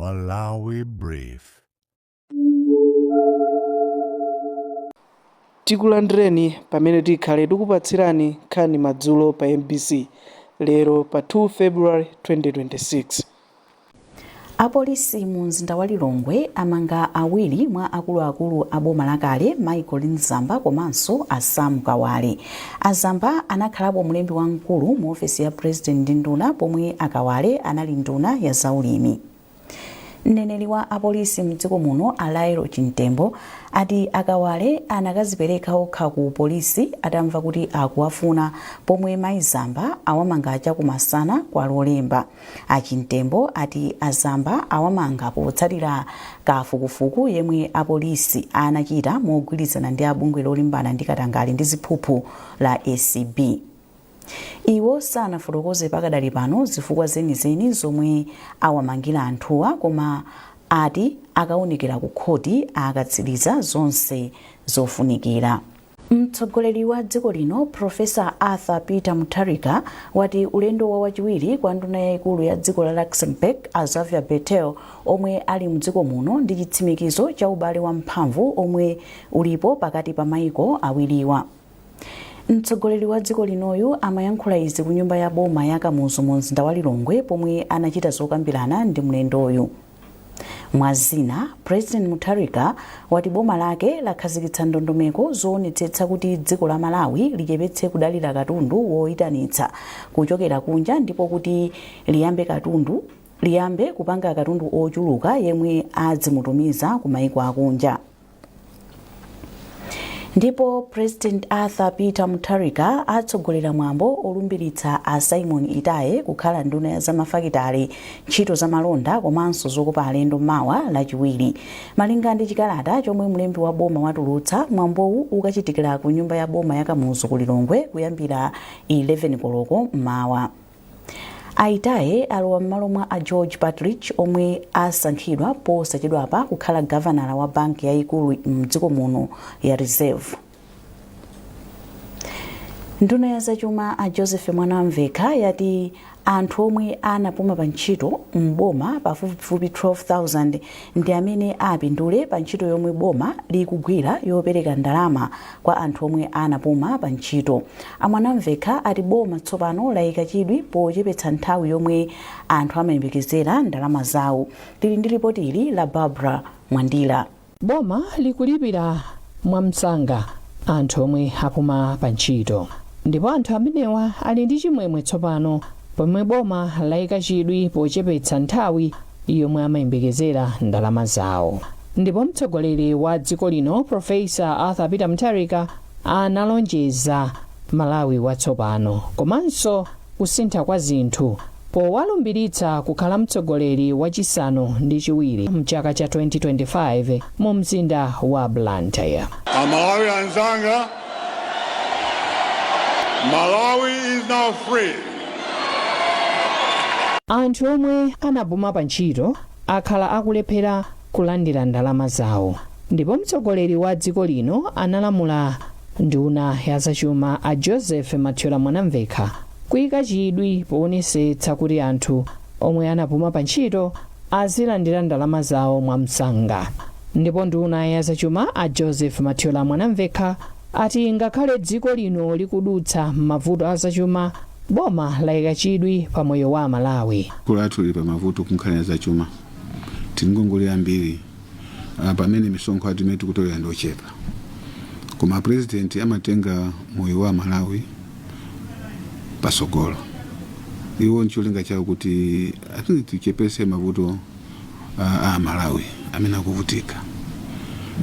Malawi Brief. Tikulandireni pamene tikhale tikupatsirani nkhani madzulo pa MBC lero pa 2 February 2026. Apolisi mu mzinda wa Lilongwe amanga awiri mwa akuluakulu a boma lakale, Michael Zamba komanso a Sam Kawale. A Zamba anakhalapo mlembi wamkulu mu ofesi ya President ndi nduna, pomwe a Kawale anali nduna ya zaulimi. Mneneri wa apolisi mdziko muno, a Lael Chimtembo, ati a Kawale anakazipereka okha ku polisi atamva kuti akuwafuna, pomwe mayi Zamba awamanga chakumasana kwa Lolemba. A Chimtembo ati a Zamba awamanga potsatira kafukufuku yemwe apolisi anachita mogwirizana ndi a bungwe lolimbana ndi katangale ndi ziphuphu la ACB. Iwo sanafotokoze pakadali pano zifukwa zenizeni zomwe awamangira anthuwa, koma ati akaonekera ku khoti akatsiriza zonse zofunikira. Mtsogoleri wa dziko lino, Professor Arthur Peter Mutharika, wati ulendo wa wachiwiri kwa nduna yayikulu ya dziko la Luxembourg, a Xavier Bettel, omwe ali mdziko muno ndi chitsimikizo cha ubale wamphamvu omwe ulipo pakati pa maiko awiriwa. Mtsogoleri wa dziko linoyu amayankhula izi ku nyumba ya boma ya Kamuzu mu mzinda wa Lilongwe pomwe anachita zokambirana ndi mlendoyu. Mwa zina, President Mutharika wati boma lake lakhazikitsa ndondomeko zoonetsetsa kuti dziko la Malawi lichepetse kudalira katundu woyitanitsa kuchokera kunja ndipo kuti liyambe kupanga katundu ochuluka yemwe adzimutumiza ku maiko akunja. Ndipo President Arthur Peter Mutharika atsogolera mwambo olumbiritsa a Simon Itaye kukhala nduna ya zamafakitale, ntchito zamalonda komanso zokopa alendo mawa Lachiwiri. Malinga ndi chikalata chomwe mlembi wa boma watulutsa, mwambowu ukachitikira ku nyumba ya boma ya Kamuzu ku Lilongwe kuyambira 11 koloko mmawa. A Itaye alowa m'malo mwa a George Partridge omwe asankhidwa posachedwapa kukhala gavanala wa banki yayikulu mdziko muno ya Reserve. Nduna ya zachuma, a Joseph Mwanamvekha, yati anthu omwe anapuma pa ntchito m'boma pafupifupi 12,000 ndi amene apindule pa ntchito yomwe boma likugwira yopereka ndalama kwa anthu omwe anapuma pa ntchito. A Mwanamvekha ati boma tsopano layika chidwi pochepetsa nthawi yomwe anthu amayembekezera ndalama zawo. Tili ndi lipoti ili la Barbara Mwandira. Boma likulipira mwamsanga anthu omwe apuma pa ntchito ndipo anthu amenewa ali ndi chimwemwe tsopano pomwe boma layika chidwi pochepetsa nthawi yomwe amayembekezera ndalama zawo. Ndipo mtsogoleri wa dziko lino, Professor Arthur Peter Mutharika, analonjeza Malawi watsopano komanso kusintha kwa zinthu powalumbiritsa kukhala mtsogoleri wachisanu ndi chiwiri mchaka cha 2025 mu mzinda wa Blantyre. Amalawi anzanga, Malawi is now free. Anthu omwe anapuma pa ntchito akhala akulephera kulandira ndalama zawo ndipo mtsogoleri wa dziko lino analamula nduna ya zachuma, a Joseph Mathyola Mwanamvekha, kuyika chidwi poonetsetsa kuti anthu omwe anapuma pa ntchito azilandira ndalama zawo mwamsanga. Ndipo nduna ya zachuma, a Joseph Mathyola Mwanamvekha, ati ngakhale dziko lino likudutsa m'mavuto a zachuma, boma layika chidwi pa moyo wa Amalawi. Dziko lathu lili pa mavuto kunkhani ya zachuma, tili ngongole ambiri, pamene misonkho yathu imene tikutolera ndi ochepa, koma president amatenga moyo wa Malawi pasogolo. Iwo ncholinga chawo kuti I think tichepese mavuto a Malawi amene akuvutika.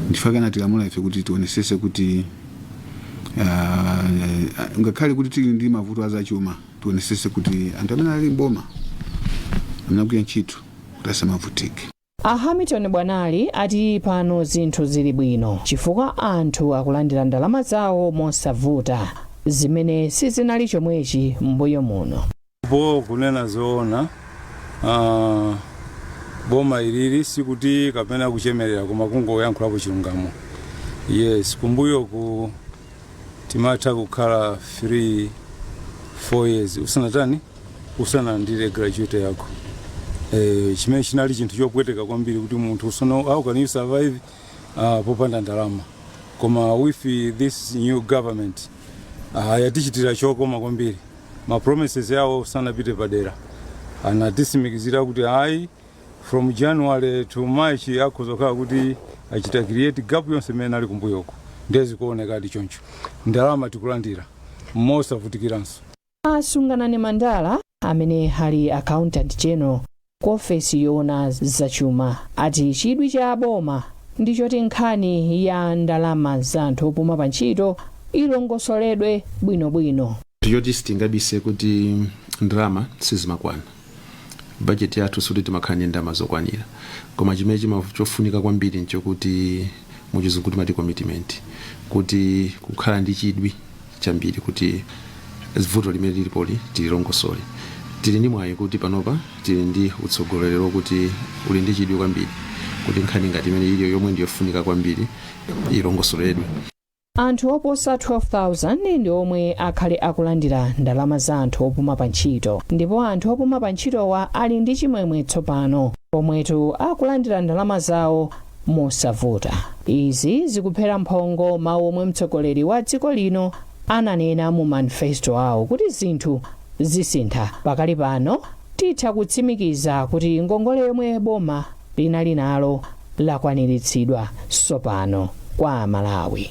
Ndifukwa anatilamula ife kuti tionesese kuti ngakhale kuti tili ndi mavuto azachuma, tionesese kuti anthu amene ali mboma, amene akugwira ntchito, kuti asamavutike. A Hamilton Bwanali ati pano zinthu zili bwino chifukwa anthu akulandira ndalama zawo mosavuta, zimene sizinali chomwechi m'mbuyo muno. Po kunena zoona, boma ilili sikuti kapena kuchemerera, koma kungoyankhulapo chilungamo. Yes, kumbuyoku timatha kukhala 3 4 years usanatani, usanalandire gratuity yako. Chimene chinali chinthu chopweteka kwambiri kuti munthu sono how can you survive popanda ndalama? Koma with this new government yatichitira chokoma kwambiri. Ma promises yawo sanapite padera, anatisimikizira kuti ayi, from January to March akhoza kukhala kuti achita create gap yonse imene ali kumbuyoko. Ndezikuonekadi choncho, ndalama tikulandira mosavutikiranso. Asunganani Mandala, amene ali Accountant General ku ofesi yoona zachuma, ati chidwi cha boma ndi choti nkhani ya ndalama za anthu opuma pa ntchito ilongosoledwe bwinobwino. Choti sitingabise kuti ndalama sizimakwana, bajeti yathu sikuti timakhala ndi ndalama zokwanira, koma chimene chofunika kwambiri nchokuti muchizungu timati commitment, kuti kukhala ndi chidwi chambiri kuti vuto limene lilipoli tililongosole. Tili ndi mwayi kuti panopa tili ndi utsogoleri wokuti uli ndi chidwi kwambiri kuti nkhani ngati imene iliyo yomwe ndiyofunika kwambiri ilongosoledwe. Anthu oposa 12,000 ndi omwe akhale akulandira ndalama za anthu opuma pa ntchito, ndipo anthu opuma pa ntchitowa ali ndi chimwemwe tsopano pomwetu akulandira ndalama zawo mosavuta. Izi zikuphera mphongo mawu omwe mtsogoleri wa dziko lino ananena mu manifesto awo kuti zinthu zisintha. Pakali pano titha kutsimikiza kuti ngongole yomwe boma linali nalo lakwaniritsidwa tsopano kwa Amalawi.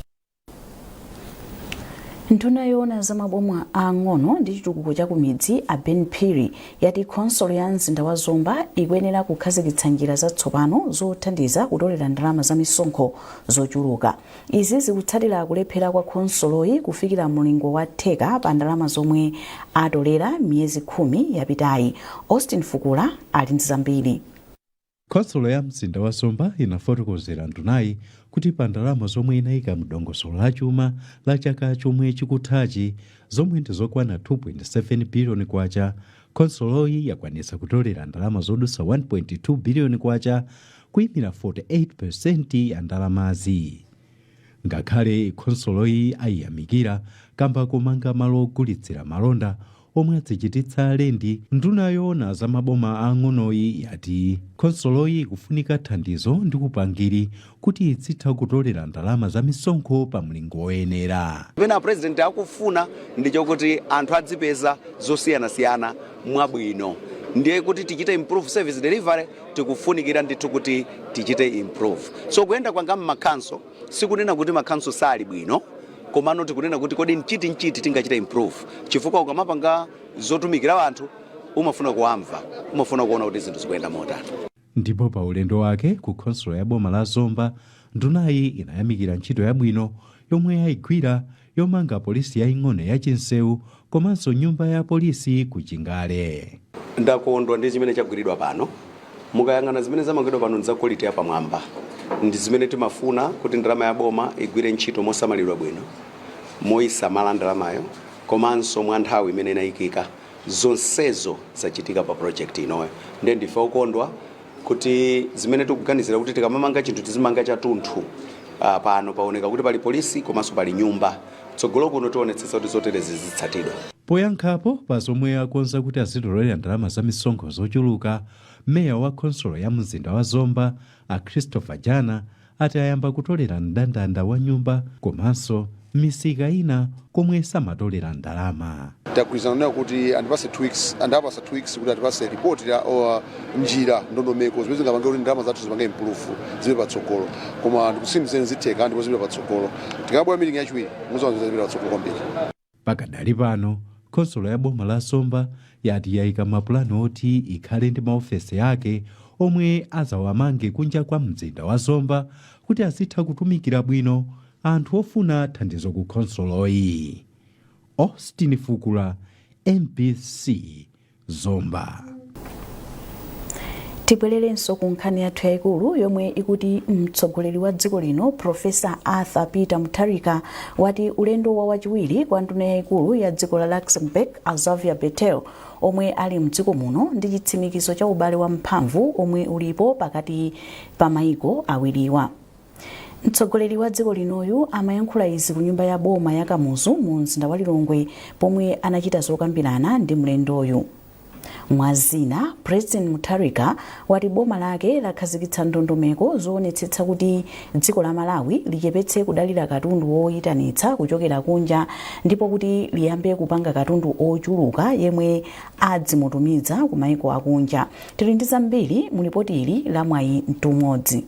Nduna yoona za maboma ang'ono ndi chitukuko cha kumidzi, a Ben Phiri, yati khonsolo ya mzinda wa Zomba ikuyenera kukhazikitsa njira zatsopano zothandiza kutolera ndalama za misonkho zochuluka. Izi zikutsatira kulephera kwa khonsoloyi kufikira mlingo wa theka pa ndalama zomwe atolera miyezi 10 yapitayi. Austin Fukula ali ndi zambiri. Khonsolo ya mzinda wa Zomba inafotokozera ndunayi kuti pa ndalama zomwe inayika mdongosolo la chuma la chaka chomwe chikuthachi, zomwe ndi zokwana 2.7 biliyoni kwacha, khonsoloyi yakwanitsa kutolera ndalama zodusa 1.2 biliyoni kwacha, kuyimira 48% ya ndalamazi. Ngakhale khonsoloyi ayiyamikira kamba komanga malo ogulitsira malonda omwe adzichititsa lendi, nduna yoona za maboma ang'onoyi yati khonsoloyi ikufunika thandizo ndi upangiri kuti izitha kutolera ndalama za misonkho pa mlingo woyenera. Pamene a President akufuna ndi chokuti anthu adzipeza zosiyanasiyana mwabwino, ndiye kuti tichite improve service delivery, tikufunikira ndithu kuti tichite improve. So kuyenda kwanga mmakhanso sikunena kuti makhanso sali bwino, komano tikunena kuti kodi mchiti mchiti tingachite improve, chifukwa ukamapanga zotumikira anthu umafuna kuwamva, umafuna kuona kuti zinthu zikuyenda motani. Ndipo pa ulendo wake ku khonsolo ya boma la Zomba, ndunayi inayamikira ntchito yabwino yomwe yayigwira yomanga polisi yaying'ono ya Chinsewu komanso nyumba ya polisi ku Chingale. Ndakondwa ndi chimene chagwiridwa pano. Mukayang'ana zimene zamangidwa pano ndi za quality yapamwamba, ndi zimene timafuna, kuti ndalama ya boma igwire ntchito mosamalidwa bwino, moyisamala ndalamayo, komanso mwa nthawi imene inayikika. Zonsezo zachitika pa project inoyo, ndiye ndife okondwa kuti zimene tikuganizira kuti tikamamanga chinthu tizimanga chathunthu. Pano paoneka kuti pali polisi komanso pali nyumba. Tsogolo kuno tionetsetsa kuti zoterezi zitsatidwa. Poyankhapo pa zomwe akonza kuti azitolera ndalama za misonkho zochuluka, meya wa khonsolo ya mzinda wa Zomba, a Christopher Jana, ati ayamba kutolera mndandanda wa nyumba komanso misika ina komwe samatolera ndalama. Tagwirizana nayo kuti andipase 2 weeks, andapasa 2 weeks kuti atipase report ya njira, ndondomeko zimene zingapange kuti ndalama zathu zipange improve, zibe patsogolo. Koma ndikutsimikizeni, zitheka ndipo zipita patsogolo. Tikabwera meeting yachiwiri muzaona zipita patsogolo kwambiri. Pakadali pano khonsolo ya boma la Zomba yati yayika mapulani oti ikhale ndi maofesi ake omwe azawamange kunja kwa mzinda wa Zomba kuti azitha kutumikira bwino anthu ofuna thandizo ku khonsoloyi. Austin Fukula, MBC, Zomba. Tibwererenso ku nkhani yathu yayikulu yomwe ikuti mtsogoleri wa dziko lino, Profesa Arthur Peter Mutharika, wati ulendo wa wachiwiri kwa nduna yayikulu ya dziko la Luxembourg, Xavier Bettel, omwe ali mdziko muno ndi chitsimikizo cha ubale wamphamvu omwe ulipo pakati pa mayiko awiriwa. Mtsogoleri wa dziko linoyu amayankhula izi ku nyumba ya boma ya Kamuzu mu mzinda wa Lilongwe pomwe anachita zokambirana ndi mlendoyu. Mwa zina, President Mutharika wati boma lake lakhazikitsa ndondomeko zoonetsetsa kuti dziko la Malawi lichepetse kudalira katundu woyitanitsa kuchokera kunja, ndipo kuti liyambe kupanga katundu ochuluka yemwe adzimutumiza ku maiko akunja. Tili ndi zambiri mu lipoti ili la Mwayi Mtumodzi.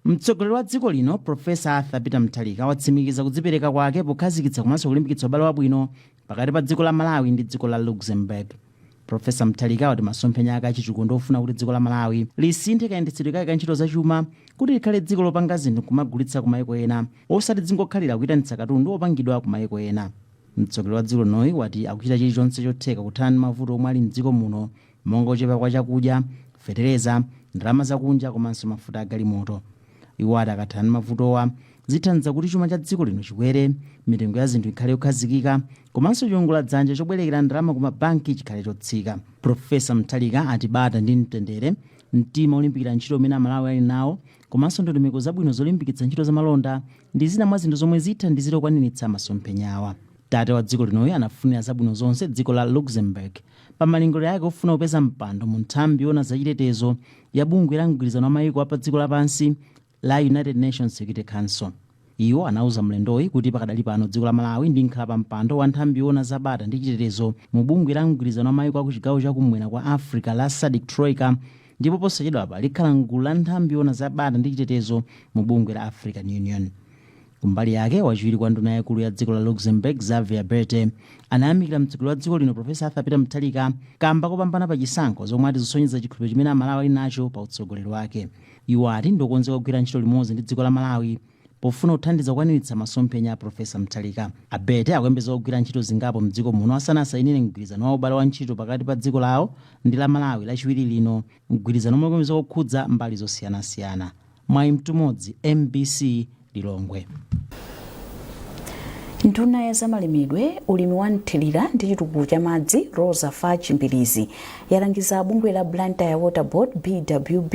Mtsogoleri wa dziko lino, Profesa Arthur Peter Mutharika, watsimikiza kudzipereka kwake pokhazikitsa komanso kulimbikitsa ubale wabwino pakati pa dziko la Malawi ndi dziko la Luxembourg. Profesa Mutharika wati masomphenya ake achitukuko ndofuna kuti dziko la Malawi lisinthe kayendetsedwe kake ka ntchito zachuma kuti likhale dziko lopanga zinthu kumagulitsa ku maiko ena, osati dzingokhalira kuyitanitsa katundu opangidwa ku maiko ena. Mtsogoleri wa dziko linoyi wati akuchita chilichonse chotheka kuthana ndi mavuto omwe ali mdziko muno, monga kuchepa kwa chakudya, fetereza, ndalama zakunja komanso mafuta agalimoto. Iwo ati akathana ndi mavutowa, zithandiza kuti chuma cha dziko lino chikwere, mitengo ya zinthu ikhale yokhazikika komanso chiwongoladzanja chobwerekera ndalama ku mabanki chikhale chotsika. Profesa Mutharika ati bata ndi mtendere, mtima olimbikira ntchito umene Amalawi ali nawo komanso ndondomeko zabwino zolimbikitsa ntchito zamalonda ndi zina mwa zinthu zomwe zithandizire kukwaniritsa masomphenyawa. Tate wa dziko linoyi anafunira zabwino zonse dziko la Luxembourg pa malingaliro ake ofuna kupeza mpando mu nthambi yoona zachitetezo ya bungwe la mgwirizano wa mayiko a pa dziko lapansi la United Nations Security Council. Iwo anauza mlendoyi kuti pakadali pano dziko la Malawi ndi nkhala pa mpando wa nthambi yoona za bata ndi chitetezo mu bungwe la mgwirizano wa mayiko aku chigawo chakumwera kwa Africa la SADC Troika, ndipo posachedwapa likhala mgulu la nthambi yoona za bata ndi chitetezo mu bungwe la African Union. Kumbali yake, wachiwiri kwa nduna yaikulu ya dziko la Luxembourg, Xavier Bettel, anayamikira mtsogoleri wa dziko lino, Profesa Arthur Peter Mutharika, kamba kopambana pa chisankho, zomwe ati zisonyeza chikhulupiriro chimene Amalawi ali nacho pa utsogoleri wake. Iwo ati ndiokonzeka kugwira ntchito limodzi ndi dziko la Malawi pofuna kuthandiza kukwaniritsa masomphenya a Profesa Mutharika. A Bettel akuyembekeza kugwira ntchito zingapo mdziko muno asanasayinire mgwirizano wa ubale wa ntchito pakati pa dziko lawo ndi la Malawi Lachiwiri lino, mgwirizano omwe ukuyembekeza kukhudza mbali zosiyanasiyana. Mwayi Mtumodzi, MBC, Lilongwe. Nduna ya zamalimidwe, ulimi wa mthirira ndi chitukuko cha madzi, Roza Fatch Mbilizi, yalangiza bungwe la Blantyre Water Board, BWB,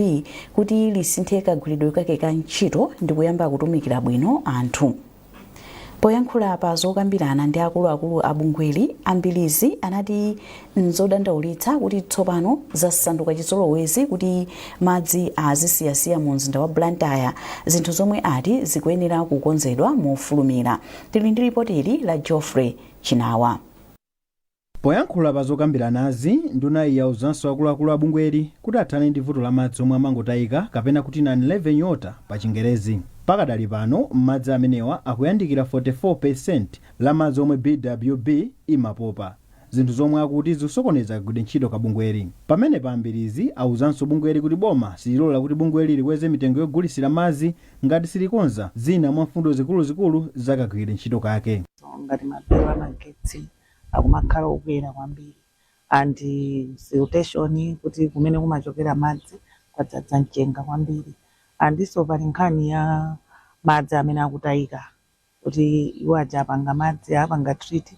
kuti lisinthe kagwiridwe kake ka ntchito ndi kuyamba kutumikira bwino anthu. Poyankhula pa zokambirana ndi akuluakulu a bungweli, a Mbilizi anati nzodandaulitsa kuti tsopano zasanduka chizolowezi kuti madzi azisiyasiya mu mzinda wa Blantyre, zinthu zomwe ati zikuyenera kukonzedwa mofulumira. Tili ndi ripoti ili la Geoffrey Chinawa. Poyankhula pa zokambiranazi, ndunayi yauzanso akuluakulu a bungweli kuti athane ndi vuto la madzi omwe amangotayika, kapena kuti non revenue water pa Chingerezi. Pakadali pano madzi amenewa akuyandikira 44% la madzi omwe BWB imapopa, zinthu zomwe akuti zikusokoneza kagwiridwe ntchito ka bungweli. Pamene a Mbilizi auzanso bungweli kuti boma sililola kuti bungweli likweze mitengo yogulisira madzi ngati silikonza zina mwa mfundo zikuluzikulu za kagwiridwe ntchito kake. Ngati mabilu amagetsi akumakhala okwera kwambiri, and siltation, kuti kumene kumachokera madzi kwadzadza mchenga kwambiri, andinso pali nkhani ya madzi amene akutayika, kuti iwo aja apanga madzi, apanga treat,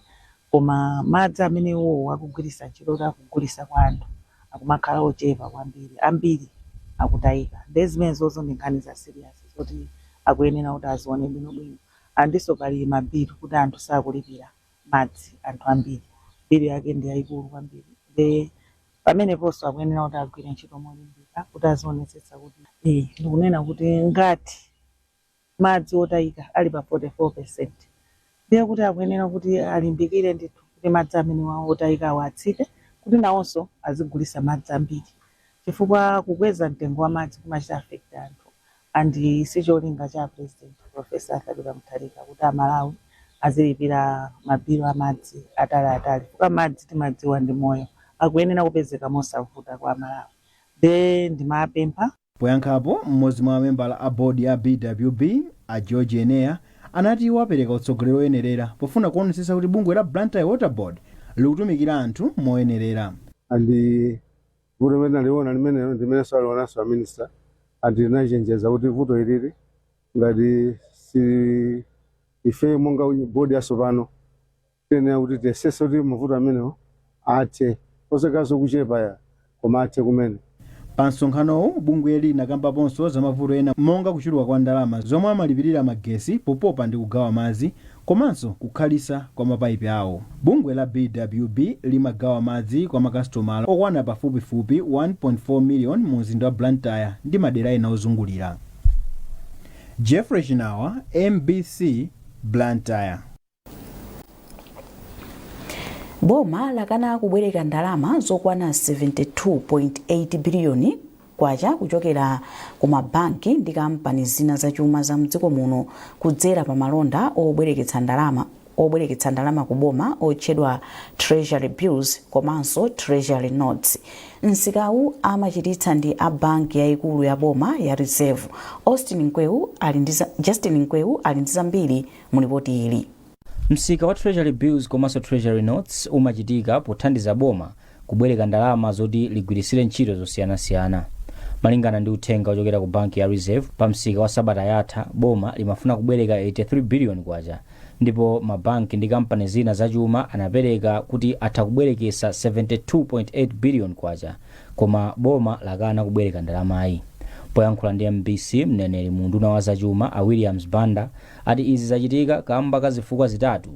koma madzi amene iwowo akugwiritsa ntchito kuti akugulisa kwa anthu akumakhala ochepa kwambiri, ambiri akutayika. Nde zimenezozo ndi nkhani za serious zoti akuyenera kuti azione bwinobwino. Andinso pali mabilu, kuti anthu sakulipira madzi, anthu ambiri bilu yake ndi yayikulu kwambiri. Nde pameneponso akuyenera kuti agwire ntchito molimbika kuti azionetsetsa kuti ndikunena kuti ngati madzi otayika ali pa 44%, ndiye kuti akuyenera kuti alimbikire ndithu kuti madzi amene otayika awo atsike, kuti nawonso azigulisa madzi ambiri, chifukwa kukweza mtengo wa madzi kumachita affect anthu, and sicholinga cha President Professor Arthur Peter Mutharika kuti Amalawi azilipira mabilu amadzi ataliatali, chifukwa madzi timadziwa ndi moyo, akuyenera kupezeka mosavuta kwa Amalawi. Nde ndimapempha. Poyankhapo, mmodzi mwa mamembala a bodi ya BWB, a George Enea, anati iwo apereka utsogoleri woyenerera pofuna kuonetsetsa kuti bungwe la Blantyre Water Board likutumikira anthu moyenerera. And vuto limene naliona limenelo ndimenenso alionanso a minister, and linachenjeza kuti vuto ilili ngati si ife monga bodi yatsopano tiyenera kuti tiyesese kuti mavuto amenewo athe, osakaso kuchepa ya, koma athe kumene. Pa msonkhanowu, bungweli linakambaponso za mavuto ena monga kuchuluka kwa ndalama zomwe amalipirira magesi popopa ndi kugawa madzi, komanso kukhalisa kwa mapayipi awo. Bungwe la BWB limagawa madzi kwa makasitomala okwana pafupifupi 1.4 million mu mzinda wa Blantyre ndi madera ena ozungulira. Jeffrey Chinawa, MBC, Blantyre. Boma lakana kubwereka ndalama zokwana 72.8 biliyoni kwacha kuchokera ku mabanki ndi kampani zina zachuma za mdziko muno kudzera pa malonda obwereketsa ndalama ku boma otchedwa Treasury Bills komanso Treasury Notes. Msikawu amachititsa ndi a banki yayikulu ya boma ya Reserve. Austin Nkweu ali ndi Justin Nkweu ali ndi zambiri mu ripoti ili. Msika wa Treasury Bills komanso Treasury Notes umachitika pothandiza boma kubwereka ndalama zoti ligwiritsire ntchito zosiyanasiyana. Malingana ndi uthenga ochokera ku banki ya Reserve, pa msika wa sabata yatha boma limafuna kubwereka 83 billion kwacha, ndipo mabanki ndi kampani zina zachuma anapereka kuti atha kubwerekesa 72.8 billion kwacha, koma boma lakana kubwereka ndalamayi. Poyankhula ndi MBC, mneneri mu unduna wa zachuma a Williams Banda ati izi zachitika kamba ka zifukwa zitatu.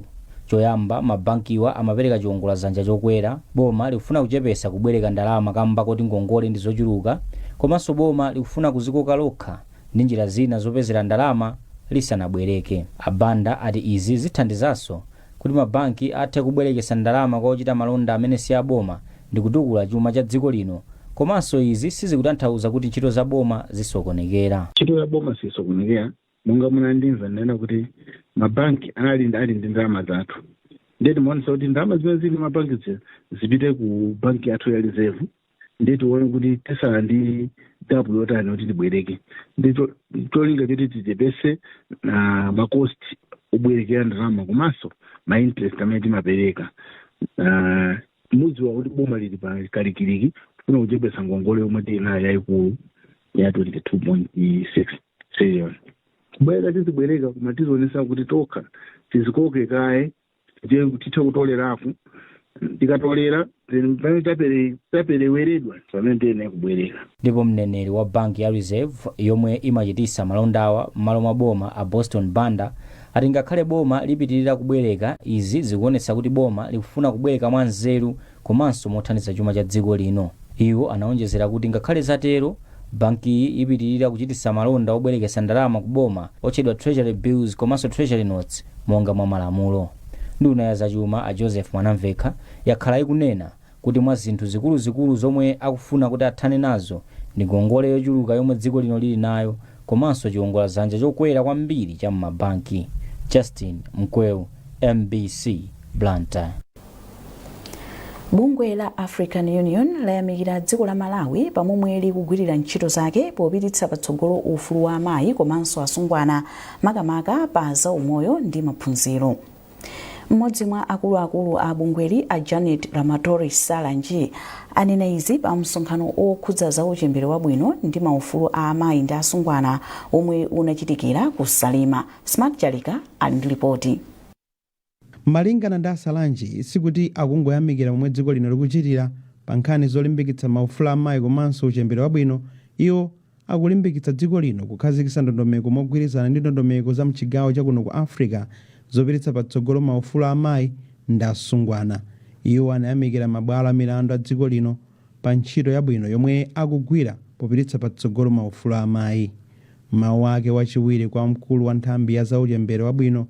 Choyamba, mabankiwa amapereka chiwongoladzanja chokwera. Boma likufuna kuchepesa kubwereka ndalama kamba koti ngongole ndi zochuluka, komanso boma likufuna kuzikoka lokha ndi njira zina zopezera ndalama lisanabwereke. Abanda ati izi zithandizanso kuti mabanki athe kubwerekesa ndalama kwa ochita malonda amene si aboma ndi kutukula chuma cha dziko lino, komanso izi sizikutanthauza kuti ntchito za boma zisokonekera. Ntchito ya boma sisokonekera. Monga munandimva ndinena kuti mabanki anali ali ndi ndalama zathu, ndiye timaonesa kuti ndalama zimene zili mabanki zipite ku banki yathu ya Reserve, ndiye tione kuti tisala ndi gap yotani kuti tibwereke, ndi cholinga choti tichepese ma cost obwerekera ndalama komanso ma interest amene timapereka. Mudziwa kuti boma lili pa kalikiliki kufuna kuchepesa ngongole yomwe tili nayo yayikulu ya 22.6 trillion. Kubwereka tizibwereka, koma tizionesa kuti tokha tizikoke kaye, tithe kutolerako. Tikatolera, then pamene tapereweredwa, pamene tiyenera kubwereka. Ndipo mneneri wa banki ya Reserve yomwe imachitisa malondawa m'malo mwa boma, a Boston Banda, ati ngakhale boma lipitirira kubwereka, izi zikuonetsa kuti boma likufuna kubwereka mwanzeru komanso mothandiza chuma cha dziko lino. Iwo anaonjezera kuti ngakhale zatero, bankiyi ipitirira kuchitisa malonda obwerekesa ndalama ku boma otchedwa Treasury Bills komanso Treasury Notes monga mwa malamulo. Nduna ya zachuma a Joseph Mwanamvekha yakhala ikunena kuti mwa zinthu zikuluzikulu zomwe akufuna kuti athane nazo ndi ngongole yochuluka yomwe dziko lino lili nayo komanso chiwongoladzanja chokwera kwambiri cha m'mabanki. Justin Mkweu, MBC, Blantyre. Bungwe la African Union layamikira dziko la Malawi pamomwe likugwirira ntchito zake popititsa patsogolo ufulu wa amayi komanso asungwana, makamaka pa zaumoyo ndi maphunziro. Mmodzi mwa akuluakulu a bungweli, a Janet Ramatori Salanji, anena izi pa msonkhano okhudza za uchembere wabwino ndi maufulu a amayi ndi asungwana omwe unachitikira ku Salima. Smart Chalika ali ndi ripoti. Malingana ndi Asalanji, sikuti akungoyamikira momwe dziko lino likuchitira pa nkhani zolimbikitsa maufulu amayi komanso uchembere wabwino. Iwo akulimbikitsa dziko lino kukhazikitsa ndondomeko mogwirizana ndi ndondomeko za mchigawo chakuno ku Africa zopititsa patsogolo maufulu amayi ndi asungwana. Iwo anayamikira mabwalo a milandu a dziko lino pa ntchito yabwino yomwe akugwira popititsa patsogolo maufulu amayi. Mawu ake wachiwiri kwa mkulu wa nthambi ya zauchembere wabwino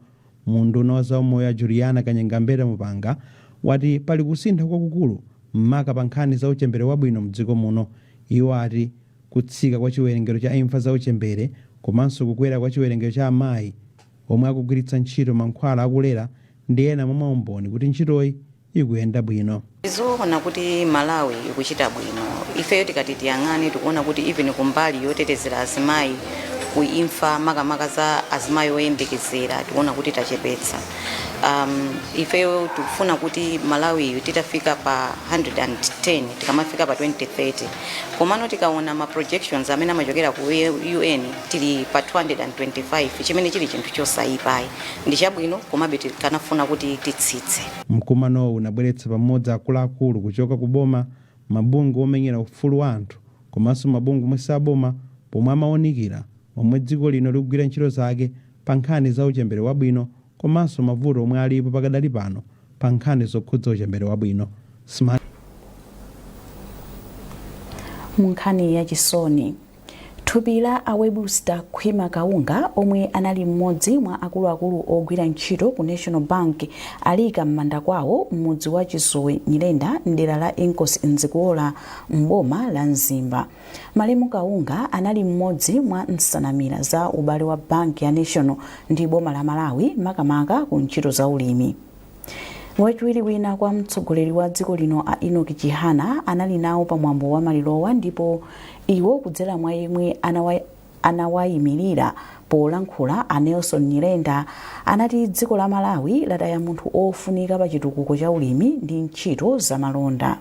mu unduna wa zaumoyo, Juliana Kanyengambeta Mupanga, wati pali kusintha kwakukulu maka pa nkhani za uchembere wabwino mdziko muno. Iwo ati kutsika kwa chiwerengero cha imfa za uchembere komanso kukwera kwa chiwerengero cha amayi omwe akugwiritsa ntchito mankhwala akulera ndi ena mwa maumboni kuti ntchitoyi ikuyenda bwino. Zoona kuti Malawi ikuchita bwino. Ifeyo tikati tiyang'ane, tikuona kuti even kumbali yotetezera azimayi ku imfa, makamaka za azimayi oyembekezera, tikuona kuti tachepetsa. Ifeyo tikufuna kuti Malawi titafika pa 110 tikamafika pa 2030, komano tikaona ma projections amene amachokera ku UN, tili pa 225, chimene chili chinthu chosayipayi, ndi chabwino, komabe tikanafuna kuti titsitse. Mkumanowu unabweretsa pamodzi akuluakulu kuchoka ku boma, mabungwe omenyera ufulu wa anthu. Komanso mabungwe omwe saboma pomwe amawunikira momwe dziko lino likugwira ntchito zake pa nkhani za uchembere wabwino komanso mavuto omwe alipo pakadali pano pa nkhani zokhudza uchembere wabwino. Smart. Mu nkhani yachisoni, thupi la a Webster Khwima Kaunga, omwe anali mmodzi mwa akuluakulu ogwira ntchito ku National Bank, aliyika m'manda kwawo m'mudzi wa Chizowe Nyirenda, mdera la Inkosi Nzikuola, m'boma la Mzimba. Malemu Kaunga anali mmodzi mwa nsanamira za ubale wa banki ya National ndi boma la Malawi, makamaka ku ntchito za ulimi. Wachiwiri wina kwa mtsogoleri wa dziko lino, a Enoch Chihana, anali nawo pamwambo wa malirowa, ndipo iwo kudzera mwa yemwe anawayimirira polankhula, a Nelson Nyirenda, anati dziko la Malawi lataya munthu ofunika pa chitukuko cha ulimi ndi ntchito zamalonda.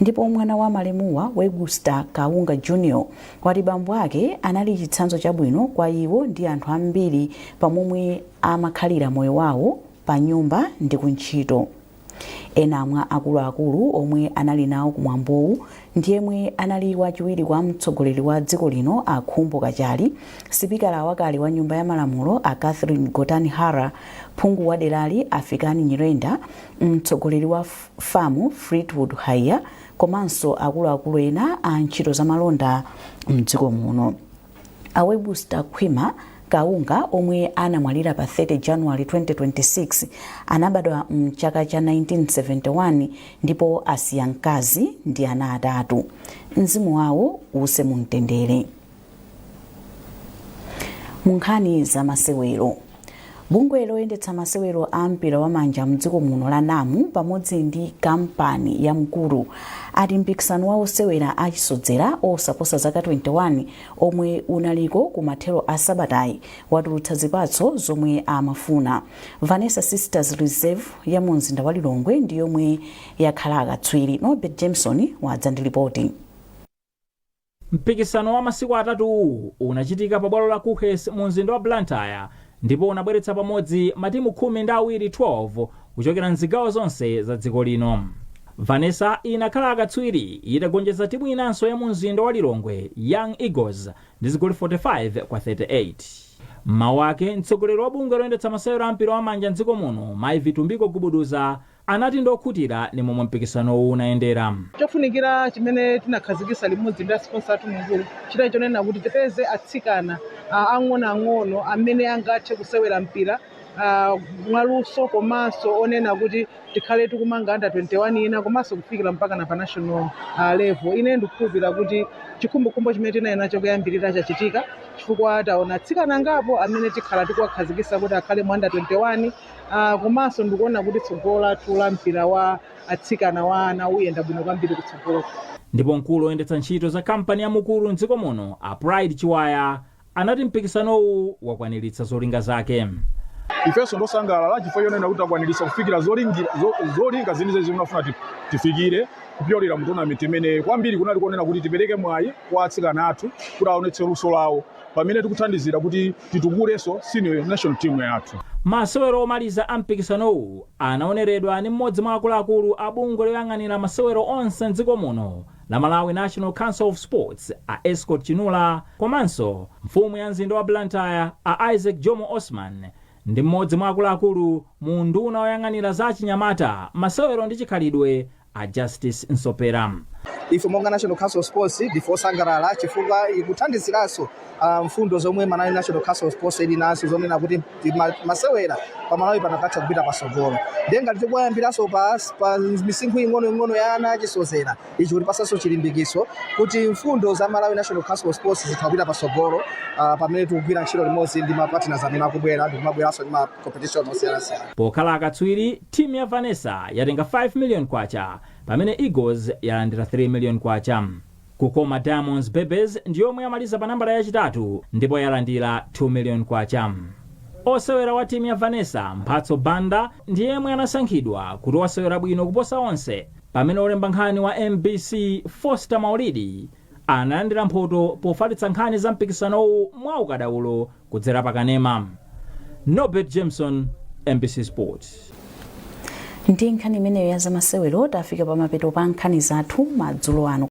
Ndipo mwana wa malemuwa, Webster Kaunga Junior, wati bambo ake anali chitsanzo chabwino kwa iwo ndi anthu ambiri pamomwe amakhalira moyo wawo pa nyumba ndi kuntchito. Ena mwa akuluakulu omwe anali nawo kumwambowu ndi yemwe anali wachiwiri kwa mtsogoleri wa dziko lino, a Khumbo Kachali, sipikala wakale wa nyumba ya malamulo, a Catherine Gotani Hara, phungu wa derali, a Fikani Nyirenda, mtsogoleri wa FAM, Fleetwood Haiya, komanso akuluakulu ena a ntchito zamalonda mdziko muno. A Webster Khwima Kaunga, omwe anamwalira pa 30 January 2026, anabadwa mchaka cha 1971 ndipo asiya mkazi ndi ana atatu. Mzimu wawo uuse mumtendere. Mu nkhani za masewero, bungwe loyendetsa masewero a mpira wa manja mdziko muno la NAM pamodzi ndi kampani ya Mkulu ati mpikisano wa osewera achisodzera osaposa zaka 21 omwe unaliko ku mathero a sabatayi watulutsa zipatso zomwe amafuna. Vanessa Sisters Reserve ya mu mzinda wa Lilongwe ndi yomwe yakhala akatswiri. Norbert Jameson wadza ndi ripoti. Mpikisano wa masiku atatu uwu unachitika pa bwalo la Kuhes mu mzinda wa Blantyre ndipo unabweretsa pamodzi matimu 12, 12, kuchokera mzigawo zonse za dziko lino. Vanessa inakhala akatswiri itagonjetsa timu inanso ya mu mzinda wa Lilongwe, Young Eagles, ndi zigoli 45 kwa 38. Mmawu ake, mtsogoleri wa bungwe loyendetsa masewero a mpira wa manja mdziko muno, Mai Vitumbiko Gubuduza, anati ndokhutira ndi momwe mpikisanowu unayendera. Chofunikira chimene tinakhazikitsa limodzi ndi sponsor athu Mukuru chitali chonena kuti tipeze atsikana ang'onoang'ono amene angathe kusewera mpira mwaluso, komanso onena kuti tikhale tikumanga under 21 ina, komanso kufikira mpaka na pa national level. Ine ndikukhulupirira kuti chikhumbokhumbo chimene tinali nacho kuyambirira chachitika, chifukwa taona atsikana angapo amene tikhala tikuwakhazikitsa kuti akhale mu under 21, komanso ndikuona kuti tsogolo lathu la mpira wa atsikana wa ana uyenda bwino kwambiri kutsogolo. Ndipo mkulu woyendetsa ntchito za kampani ya Mukuru mdziko muno, a Pride Chiwaya, anati mpikisanowu wakwaniritsa zolinga zake. Ifenso ndosangalala chifukwa chonena kuti takwaniritsa kufikira zolinga zenizeni zimene tinafuna tifikire kupyolera mu tournament imene kwambiri kunali konena kuti tipereke mwayi kwa atsikana athu kuti aonetse luso lawo pamene tikuthandizira kuti titukulenso senior national team yathu. Masewero omaliza a mpikisanowu anaoneredwa ndi mmodzi mwa akuluakulu a bungwe loyang'anira masewero onse mdziko muno la Malawi National Council of Sports, a Escort Chinula, komanso mfumu ya mzinda wa Blantyre, a Isaac Jomo Osman, ndi mmodzi mwa akuluakulu mu unduna oyang'anira za chinyamata, masewero ndi chikhalidwe, a Justice Nsopera. Ife monga National Council of Sports ndife osangalala chifukwa ikuthandiziranso mfundo zomwe Malawi National Council of Sports ili nazo zonena kuti masewera pa Malawi panakatha kupita pasogolo. Ndiye ngati tikuyambiranso pa misinkhu ing'onoing'ono ya ana achisozera, ichi kutipasanso chilimbikiso kuti mfundo za Malawi National Council of Sports zitha kupita pasogolo pamene tikugwira ntchito limodzi ndi ma partners amene akubwera ndi kumabweranso ndi ma competition osiyanasiyana. Pokhala akatswiri, timu ya Vanessa yatenga 5 million kwacha, pamene Eagles yalandira 3 million kwacha. Kukoma Diamonds Babies ndiyomwe yamaliza pa nambala yachitatu ndipo yalandira 2 million kwacha. Osewera wa timu ya Vanessa, Mphatso Banda, ndi yemwe anasankhidwa kuti wasewera bwino kuposa onse, pamene olemba nkhani wa MBC, Foster Maulidi, analandira mphoto pofalitsa nkhani za mpikisanowu mwa ukadaulo kudzera pakanema. Norbert Jameson, MBC Sports. Ndi nkhani imeneyo ya zamasewero tafika pamapeto pa nkhani zathu madzulo ano.